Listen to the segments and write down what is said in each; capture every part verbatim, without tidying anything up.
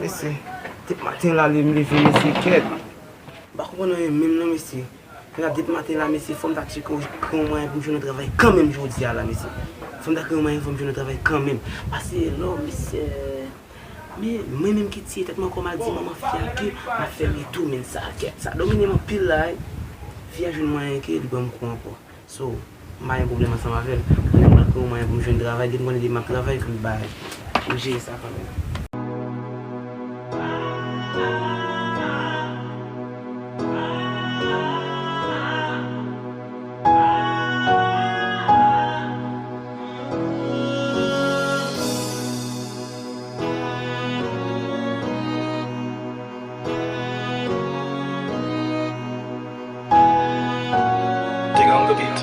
Mesye, depi maten la, lè m leve, mesye, kèt. M pa konprann anyen menm non, mesye. Kounya depi maten la, mesye, fò m ta tcheke yon, yon mwayen pou m jwenn yon travay kanmenm jodi a la, mesye. Fò m ta kreye yon mwayen, fò m jwenn yon travay kanmenm. Pase lò, mesye. Men mwen menm ki tiye tèt mwen ankò, m al di manman fi a ke m ap fè retou, men sa, kèt, sa domine m anpil la, wi. Fi a jwenn mwayen ke li ban m kou ankò. So, m pa gen pwoblèm ansanm avè l. Kounye a m pral kreye yon mwayen pou m jwenn travay, depi m konnen depi m ap travay, pou l bay. M jere sa kanmenm. Digga on the beat.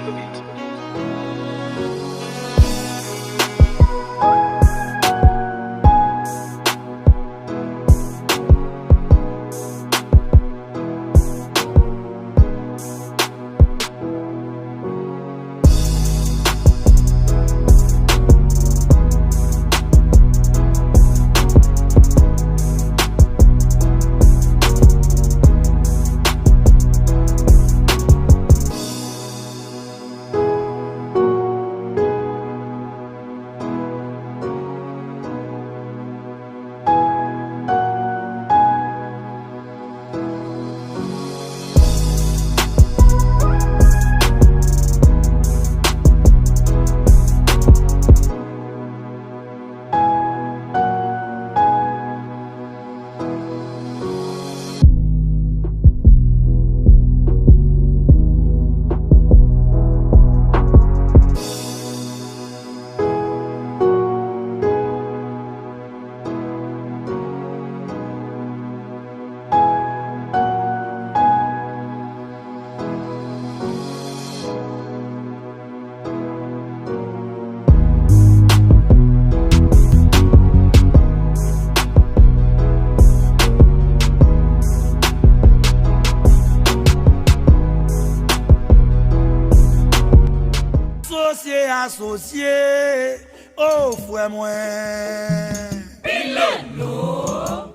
Asosye, asosye, o frè mwen. Pilolo.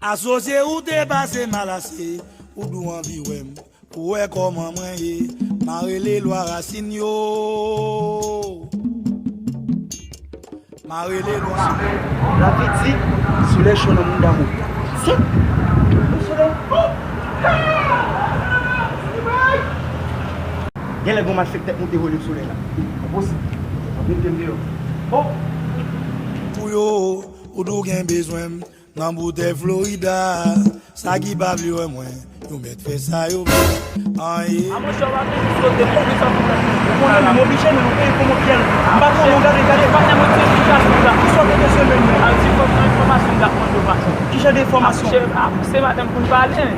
Asosye, ou te pase mal ase, ou dou anvi wè m, pou wè kòman mwen ye. M a rele lwa rasin yo. M a rele lwa. Lavi di, solèy cho nan mouda mwen. Se, solèy. Genlè gon malfektè k moute vole solèy la. Enposib. Mete m deyò. Oh! Pou yo, ou tou gen bezwen m nan boutèy Florida. Sa ki pa vle wè mwen, yo mèt fè sa yo vle. An ye. A monchè, w ap vin sote m, ou vin sòti m. Ou konnen m oblije, men nou peye kòman pyèl. M pa konnen, gade, gade. Patnè mwen, se ki jan sou la. Ki sòt de semèn, men. A, ti fòm nan enfòmasyon m t ap mande w, patnè. Ki jan de enfòmasyon? A, monchè, a, se maten pou n pale.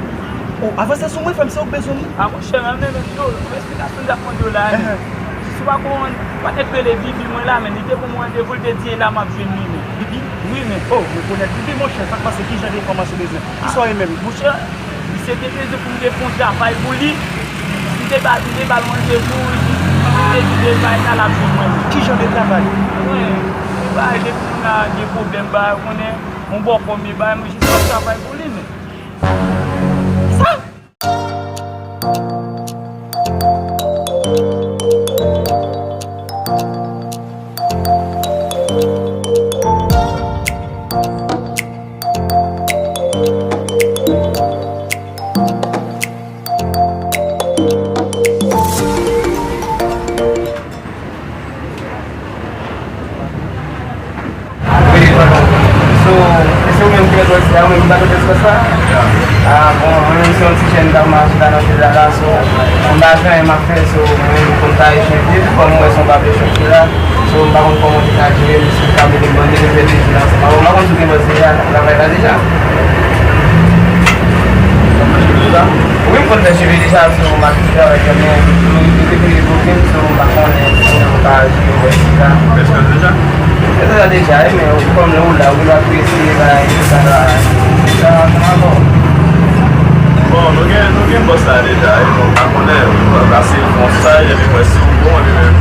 Oh, avanse sou mwen, frè m, se ou k bezwen m wi. A monchè, m ap renmen yo, yon esplikasyon m t ap mande w la, men. Enhen. Si w pa konn, patnè k rele Vivi mwen la, men li te ban mwen randevou, li te di e la m ap jwenn li, men. Vivi? Wi, men. Oh, rekonèt Vivi, monchè, sa k pase, ki jan de enfòmasyon w bezwen? Ki sa w ye menm? Monchè, misye te bezwen pou m te fè yon travay pou li. M te ba, m te ba l randevou, li te di de bagay la, l ap jwenn mwen, men. Ki jan de travay? Mwen, yon bagay depi moun la gen pwoblèm, bagay, ou konnen, yon bòkò m ye, bagay, mwen jis fè yon travay pou li, men. Sa? Ou menm ki ret jodi a, ou menm ki pa t ret espas la? Ah, bon, mwen menm se yon ti jèn k ap mache la nan vil la, la, so, m pa gen anyen m ap fè, so, mwen menm m konn pa ret viv, kòm m wè se yon papye chòk ki la, so, m pa konn kòman w te ka jere l, si w ta mete m bande, nou fè plezi ansanm. Bon, m pa konn si w gen bòs deja, nan travay la deja. Wi, m konn fè cheve deja, so, m ap travay kòm, men, nou, nou te konnen pwoblèm, so, m pa konnen si nou ka jere bòs la. Fè cheve deja? Fè deja, deja, wi, men kòm lè ou la, ou gen dwa prese, bay, sa, sa, sa, sa, sa, bon. Bon, nou gen, nou gen bòs la deja, e nou pa konnen, nou pase yon staj, epi mwen si ou bon, epi men,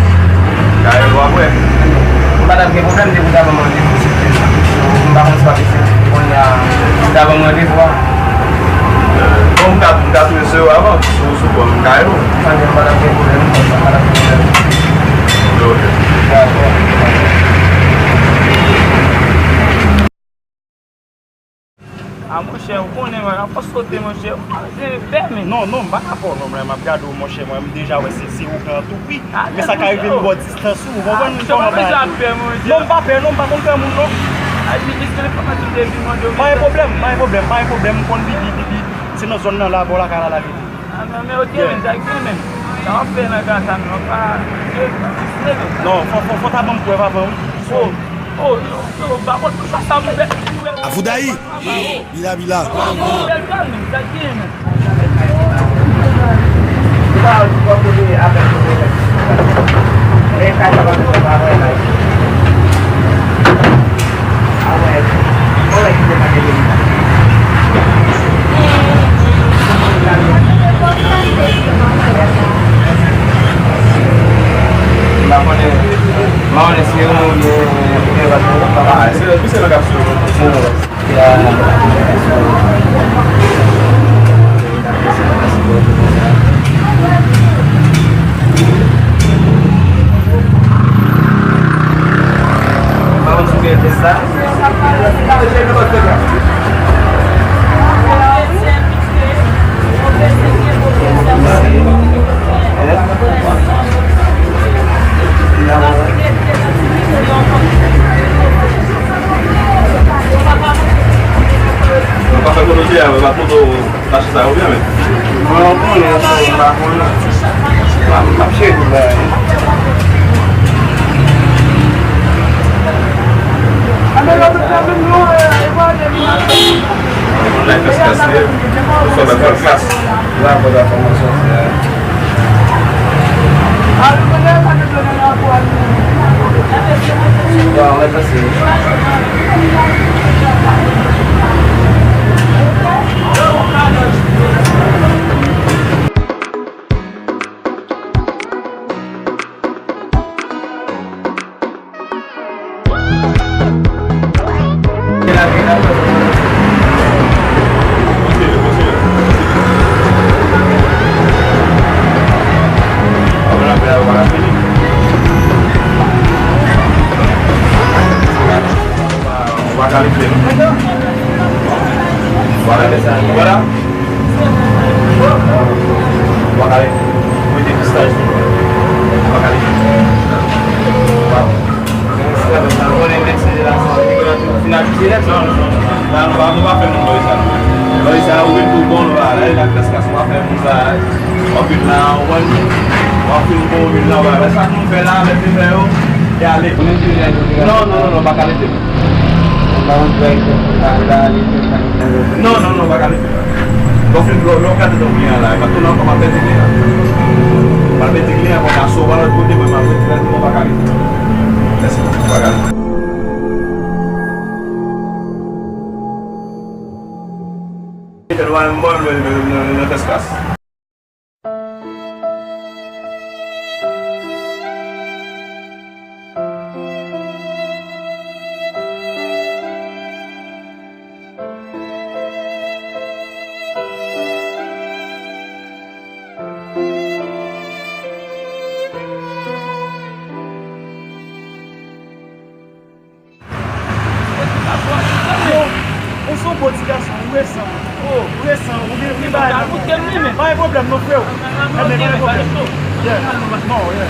kare nou apre. M pa t ap gen pwoblèm depi w ta ban m randevou, se vre. M pa konn si w ap eseye kounye a, si w ta ban m randevou a. Bon, m ka, m ka tou eseye w avan, si w, si w ban m kare ou. Ok, m pa t ap gen pwoblèm, m pa t ap gen pwoblèm. Ok. Dakò. A, monchè, ou konnen, mwen, afòs sote, monchè, ou pa bezwen pè, men. Non, non, m pa dakò, non, mwen, m ap gade w, monchè, mwen, m deja wè se, se okan an tou pri. Men sa ka rive m bò distans ou, ou konprann kòman bagay. Non, m pa pè, non, m pa konn pè moun, non. Pa gen pwoblèm, pa gen pwoblèm, pa gen pwoblèm, m konn Bibi, Bibi, se nan zòn nan la, bò lakay la, l abite. Ah, men, men, ok, men, sa gen, men. Sa w ap fè nan ka sa, men, w pa, non, fò, fò, fò ta ban m prèv avan, wi. Oh, oh, non, non, pa konn pou sa, sa m fè. Avoudayi! Bila, bila. M pa konnen, m pa konnen si yo oubyen, oubyen pa konnen. Ah, se, se nan k ap sou. Mwen pa fè kote w te a, mwen pa kote w mache sa yo byen, men. Mwen, mwen konnen, mwen pa konnen. M ap, m ap cheke tout bagay. Mwen fè klas, mwen fè klas. Voilà. Ou pa ka mete pistaj li. Ou pa ka mete. Ou pa. Konnen medsen de la sante, konnen tout finalize nèt. Non, non, non, non. La, nou pa, nou pa fè moun bagay sa, non. Bagay sa, ou vin pou bon, nou pa la, la klas klas, nou pa fè moun bagay. W ap vin la, w konprann? W ap vin bon, w vin la, w pa wè sa nou fè la, lè te fè yo, y ale. Non, non, non, non, pa ka leve. Non, non, non, pa ka leve. Donk, lè, lè w gade nan wi an la, e pa tounen ankò, m ap pèdi li an. M ap pèdi li an, bon, m ap sove lòt kote, mwen, m ap retire li, mwen pa ka leve. Mèsi, pa ka leve. Mete nou al mwen, mwen, mwen, mwen, mwen fè spas. Ou se yon bon ti gason, ou resan. Ou resan, ou gen, ou gen bagay nan men. Pa gen pwoblèm non, freo. Enben, pa gen pwoblèm. Yeah. Non, yeah.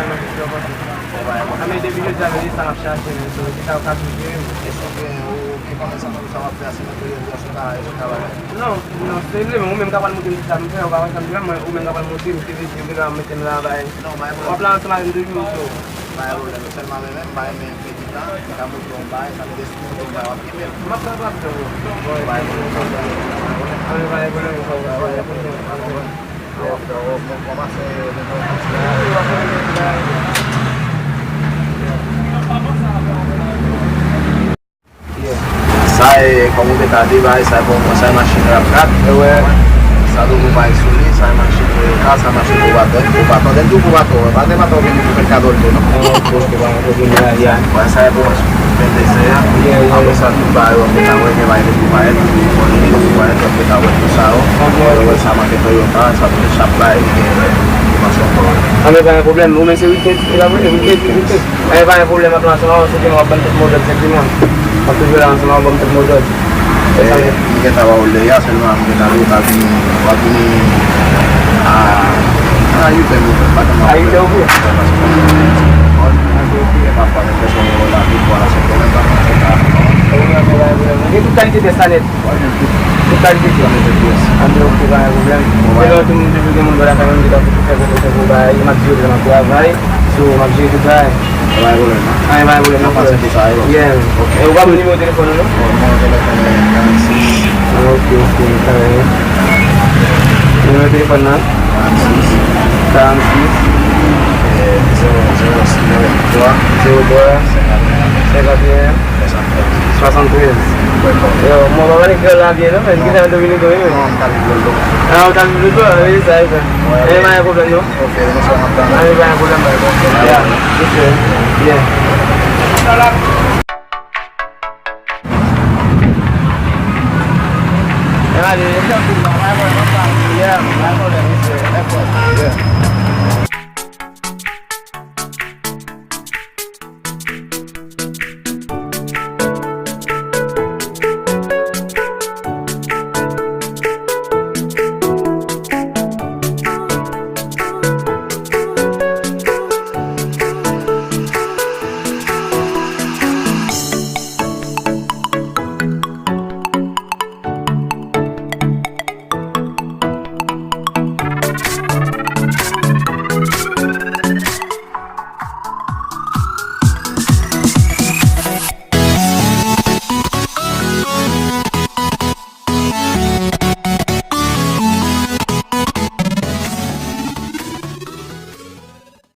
renmen plis yo konsa. Sa men depi jodi a, men se sa m ap chache, men so, se sa yo ka toujou jere m. Èske w gen, ou gen kòman sa, sa w ap fè a, se nan peryòd yo, èske w ka, èske w ka bagay? Non, non, se vle, men ou menm ka pral montre m ki sa m fè, ou pa wè sa m fè, mwen, ou menm ka pral montre m, se vle di, ou gentan mete m nan bagay. Non, bay pwoblèm. W ap la ansanm avè m toujou, so. Bay pwoblèm, sèlman men menm, bay men pedi tan, m ka montre w yon bagay, sa vle di si m montre w yon bagay, w ap gen menm. M ap pran, pran tan, bro. Bay pwoblèm, bay pwoblèm. Anben, bay pwoblèm, bay pwoblèm. Sa e, kòm ou te ka di, bagay sa e bon, sa e machin rap kat. Sa tou pou bay sou li, sa e machin Toyota, sa e machin Provator, Provator, lè m di w Provator, pa nenpòt ou vini pou fè kado l tou, non. Bagay sa e bon, men dese a. Apre sa, tout bagay yo, m te ka wè, gen bagay ki pou parèt, ki pou parèt, m te ka wè tout sa yo. Mwen wè sa manke Toyota, sa tout chak bagay, gen dimansyon kò. Anben, pa gen pwoblèm, ou men se Wicked, ki la vre, Wicked, Wicked. Anben, pa gen pwoblèm, ap la ansanm avè w, se ke w ap ban m tout mo dòd senpleman. M ap toujou la ansanm avè w, ban m tout mo dòd. Eh, m gentan ba w lè a, sèlman m gentan di w ta vini, w ap vini a, a uit è, pa tèlman. A uit è, ok. Paske mwen gen yon pèsòn yo la, pi pwa la, se pwoblèm, pa konn se ka. Gen tout kalite pyès la nèt. Tout kalite pyès. Anben, ok, pa gen pwoblèm. Se lè tou moun toujou gen moun bò lakay mwen ki ta fè fè fè fè bagay, m ap di yo ke m ap travay. So, m ap jere tout bagay. Pa gen pwoblèm, non? Anyen, pa gen pwoblèm, non. N ap pase pou sa, yo. Yeah. Ok. E ou pa ban m nimewo telefòn ou, non? Bon, nimewo telefòn mwen karannsis. Ah, ok, ok, karannsis. Nimewo telefòn nan? Karannsis. Karannsis. Eh, zewo, zewo, zewo twa. Zewo twa. Senkanteyen. Senkanteyen. Swasanntrèz. Yo, mwen pa pale kreyòl la byen, non, men ki sa Dominiken, wi, men. Non, m pale kreyòl tou. Ah, ou pale kreyòl tou? Ah, wi, sa, wi, sa. Wi, wi. E, pa gen pwoblèm, non. Ok, nou fè antann. Ah, wi, pa gen pwoblèm, pa gen pwoblèm. Ya, ok. Yeah. E, ale, e, yeah, pa gen pwoblèm, mesye. Yeah.